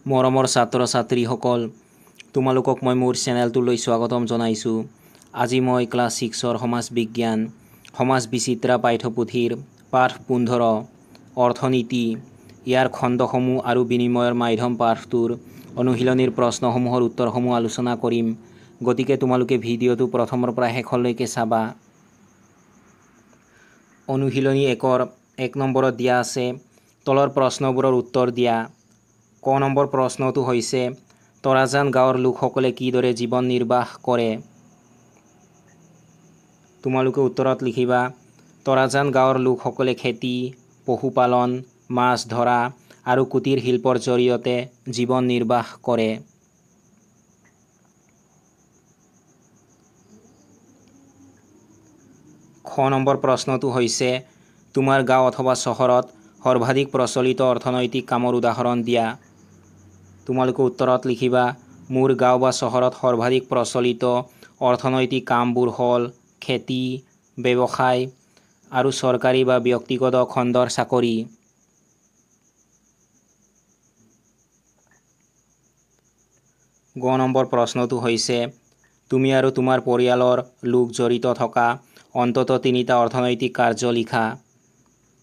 মৰমৰ ছাত্ৰ ছাত্ৰীসকল, তোমালোকক মই মোৰ চেনেলটোলৈ স্বাগতম জনাইছোঁ। আজি মই ক্লাছ ছিক্সৰ সমাজ বিজ্ঞান সমাজ বিচিত্ৰা পাঠ্যপুথিৰ পাঠ 15 অৰ্থনীতি, ইয়াৰ খণ্ডসমূহ আৰু বিনিময়ৰ মাধ্যম পাঠটোৰ অনুশীলনীৰ প্ৰশ্নসমূহৰ উত্তৰসমূহ আলোচনা কৰিম। গতিকে তোমালোকে ভিডিঅ'টো প্ৰথমৰ পৰা শেষলৈকে চাবা। অনুশীলনী 1ৰ 1 নম্বৰত দিয়া আছে, তলৰ প্ৰশ্নবোৰৰ উত্তৰ দিয়া। ক নম্বৰ প্ৰশ্নটো হৈছে, তৰাজান গাঁৱৰ লোকসকলে কিদৰে জীৱন নিৰ্বাহ কৰে? তোমালোকে উত্তৰত লিখিবা, তৰাজান গাঁৱৰ লোকসকলে খেতি, পশুপালন, মাছ ধৰা আৰু কুটীৰ শিল্পৰ জৰিয়তে জীৱন নিৰ্বাহ কৰে। খ নম্বৰ প্ৰশ্নটো হৈছে, তোমাৰ গাঁও অথবা চহৰত সৰ্বাধিক প্ৰচলিত অৰ্থনৈতিক কামৰ উদাহৰণ দিয়া। তোমালোকে উত্তৰত লিখিবা, মোৰ গাঁও বা চহৰত সৰ্বাধিক প্ৰচলিত অৰ্থনৈতিক কামবোৰ হ'ল খেতি, ব্যৱসায় আৰু চৰকাৰী বা ব্যক্তিগত খণ্ডৰ চাকৰি। গ নম্বৰ প্ৰশ্নটো হৈছে, তুমি আৰু তোমাৰ পৰিয়ালৰ লোক জড়িত থকা অন্ততঃ 3টা অৰ্থনৈতিক কাৰ্য লিখা।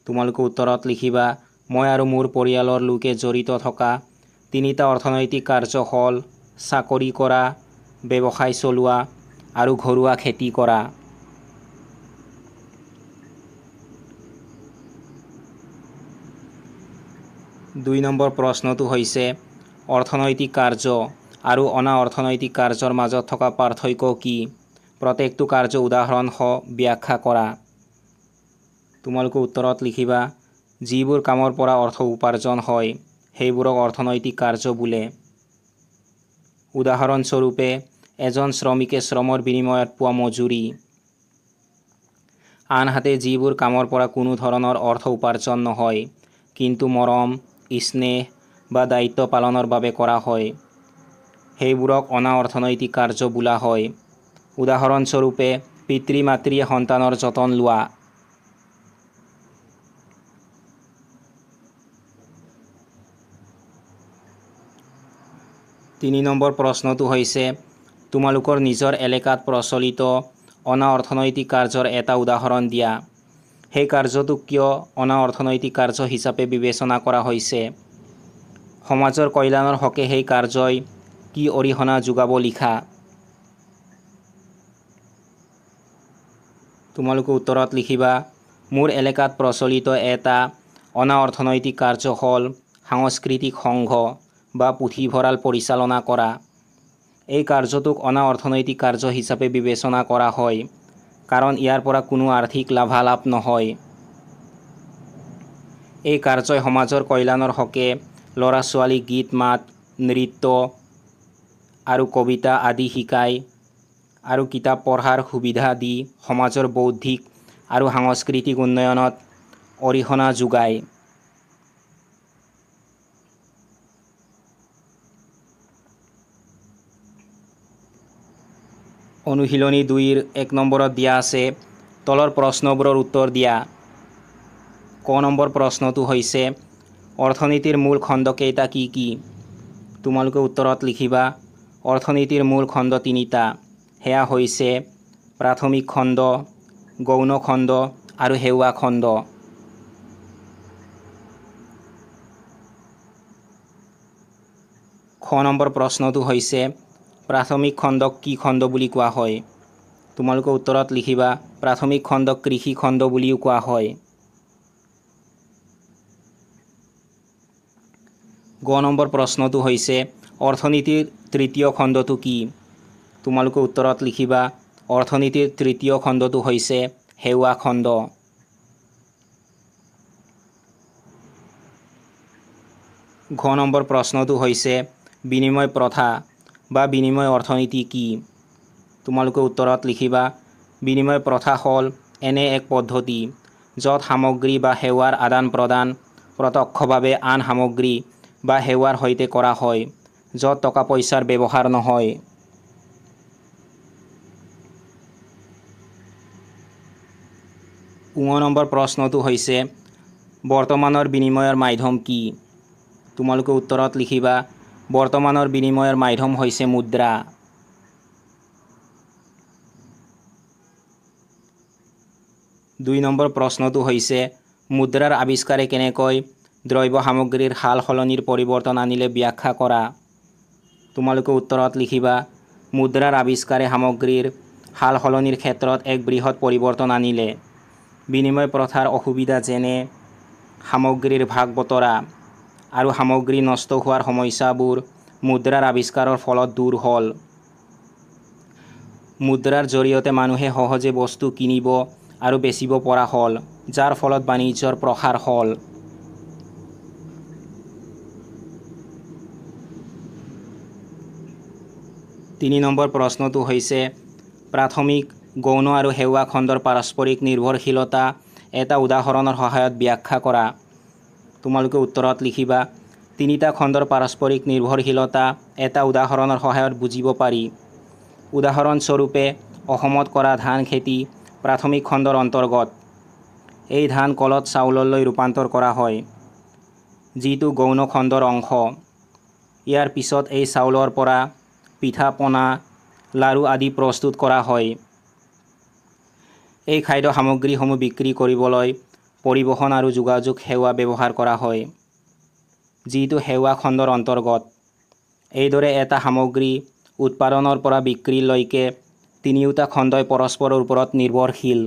তোমালোকে উত্তৰত লিখিবা, মই আৰু মোৰ পৰিয়ালৰ লোকে জড়িত থকা 3টা অৰ্থনৈতিক কাৰ্য হ'ল চাকৰি কৰা, ব্যৱসায় চলোৱা আৰু ঘৰুৱা খেতি কৰা। 2 নম্বৰ প্ৰশ্নটো হৈছে, অৰ্থনৈতিক কাৰ্য আৰু অনা অৰ্থনৈতিক কাৰ্যৰ মাজত থকা পাৰ্থক্য কি? প্ৰত্যেকটো কাৰ্য উদাহৰণসহ ব্যাখ্যা কৰা। তোমালোকে উত্তৰত লিখিবা, যিবোৰ কামৰ পৰা অৰ্থ উপাৰ্জন হয় সেইবোৰক অৰ্থনৈতিক কাৰ্য বোলে। উদাহৰণস্বৰূপে, এজন শ্ৰমিকে শ্ৰমৰ বিনিময়ত পোৱা মজুৰি। আনহাতে, যিবোৰ কামৰ পৰা কোনো ধৰণৰ অৰ্থ উপাৰ্জন নহয়, কিন্তু মৰম, স্নেহ বা দায়িত্ব পালনৰ বাবে কৰা হয়, সেইবোৰক অনা অৰ্থনৈতিক কাৰ্য বোলা হয়। উদাহৰণস্বৰূপে, পিতৃ মাতৃয়ে সন্তানৰ যতন লোৱা। 3 নম্বৰ প্ৰশ্নটো হৈছে, তোমালোকৰ নিজৰ এলেকাত প্ৰচলিত অনা অৰ্থনৈতিক কাৰ্যৰ এটা উদাহৰণ দিয়া। সেই কাৰ্যটোক কিয় অনা অৰ্থনৈতিক কাৰ্য হিচাপে বিবেচনা কৰা হৈছে? সমাজৰ কল্যাণৰ হকে সেই কাৰ্যই কি অৰিহণা যোগাব লিখা। তোমালোকে উত্তৰত লিখিবা, মোৰ এলেকাত প্ৰচলিত এটা অনা অৰ্থনৈতিক কাৰ্য হ'ল সাংস্কৃতিক সংঘ বা পুথিভঁৰাল পৰিচালনা কৰা। এই কাৰ্যটোক অনা অৰ্থনৈতিক কাৰ্য হিচাপে বিবেচনা কৰা হয়, কাৰণ ইয়াৰ পৰা কোনো আৰ্থিক লাভালাভ নহয়। এই কাৰ্যই সমাজৰ কল্যাণৰ হকে ল'ৰা ছোৱালীক গীত মাত, নৃত্য আৰু কবিতা আদি শিকায় আৰু কিতাপ পঢ়াৰ সুবিধা দি সমাজৰ বৌদ্ধিক আৰু সাংস্কৃতিক উন্নয়নত অৰিহণা যোগায়। অনুশীলনী 2ৰ 1 নম্বৰত দিয়া আছে, তলৰ প্ৰশ্নবোৰৰ উত্তৰ দিয়া। ক নম্বৰ প্ৰশ্নটো হৈছে, অৰ্থনীতিৰ মূল খণ্ডকেইটা কি কি? তোমালোকে উত্তৰত লিখিবা, অৰ্থনীতিৰ মূল খণ্ড 3টা, সেয়া হৈছে প্ৰাথমিক খণ্ড, গৌণ খণ্ড আৰু সেৱা খণ্ড। খ নম্বৰ প্ৰশ্নটো হৈছে, প্ৰাথমিক খণ্ডক কি খণ্ড বুলি কোৱা হয়? তোমালোকে উত্তৰত লিখিবা, প্ৰাথমিক খণ্ডক কৃষি খণ্ড বুলিও কোৱা হয়। গ নম্বৰ প্ৰশ্নটো হৈছে, অৰ্থনীতিৰ তৃতীয় খণ্ডটো কি? তোমালোকে উত্তৰত লিখিবা, অৰ্থনীতিৰ তৃতীয় খণ্ডটো হৈছে সেৱা খণ্ড। ঘ নম্বৰ প্ৰশ্নটো হৈছে, বিনিময় প্ৰথা বা বিনিময় অৰ্থনীতি কি? তোমালোকে উত্তৰত লিখিবা, বিনিময় প্ৰথা হ'ল এনে এক পদ্ধতি য'ত সামগ্ৰী বা সেৱাৰ আদান প্ৰদান প্ৰত্যক্ষভাৱে আন সামগ্ৰী বা সেৱাৰ সৈতে কৰা হয়, য'ত টকা পইচাৰ ব্যৱহাৰ নহয়। ঙ নম্বৰ প্ৰশ্নটো হৈছে, বৰ্তমানৰ বিনিময়ৰ মাধ্যম কি? তোমালোকে উত্তৰত লিখিবা, বৰ্তমানৰ বিনিময়ৰ মাধ্যম হৈছে মুদ্ৰা। 2 নম্বৰ প্ৰশ্নটো হৈছে মুদ্ৰাৰ আৱিষ্কাৰে কেনেকৈ দ্ৰব্য সামগ্ৰীৰ সাল সলনিৰ পৰিৱৰ্তন আনিলে ব্যাখ্যা কৰা। তোমালোকে উত্তৰত লিখিবা, মুদ্ৰাৰ আৱিষ্কাৰে সামগ্ৰীৰ সাল সলনিৰ ক্ষেত্ৰত এক বৃহৎ পৰিৱৰ্তন আনিলে। বিনিময় প্ৰথাৰ অসুবিধা যেনে সামগ্ৰীৰ ভাগ বতৰা আৰু সামগ্ৰী নষ্ট হোৱাৰ সমস্যাবোৰ মুদ্ৰাৰ আৱিষ্কাৰৰ ফলত দূৰ হ'ল। মুদ্ৰাৰ জৰিয়তে মানুহে সহজে বস্তু কিনিব আৰু বেচিব পৰা হ'ল, যাৰ ফলত বাণিজ্যৰ প্ৰসাৰ হ'ল। 3 নম্বৰ প্ৰশ্নটো হৈছে প্ৰাথমিক, গৌণ আৰু সেৱা খণ্ডৰ পাৰস্পৰিক নিৰ্ভৰশীলতা এটা উদাহৰণৰ সহায়ত ব্যাখ্যা কৰা। তোমালোকে উত্তৰত লিখিবা, তিনিটা খণ্ডৰ পাৰস্পৰিক নিৰ্ভৰশীলতা এটা উদাহৰণৰ সহায়ত বুজিব পাৰি। উদাহৰণস্বৰূপে অসমত কৰা ধান খেতি প্ৰাথমিক খণ্ডৰ অন্তৰ্গত। এই ধান কলত চাউললৈ ৰূপান্তৰ কৰা হয়, যিটো গৌণ খণ্ডৰ অংশ। ইয়াৰ পিছত এই চাউলৰ পৰা পিঠা পনা, লাড়ু আদি প্ৰস্তুত কৰা হয়। এই খাদ্য সামগ্ৰীসমূহ বিক্ৰী কৰিবলৈ পৰিবহণ আৰু যোগাযোগ সেৱা ব্যৱহাৰ কৰা হয়, যিটো সেৱা খণ্ডৰ অন্তৰ্গত। এইদৰে এটা সামগ্ৰী উৎপাদনৰ পৰা বিক্ৰীলৈকে তিনিওটা খণ্ডই পৰস্পৰৰ ওপৰত নিৰ্ভৰশীল।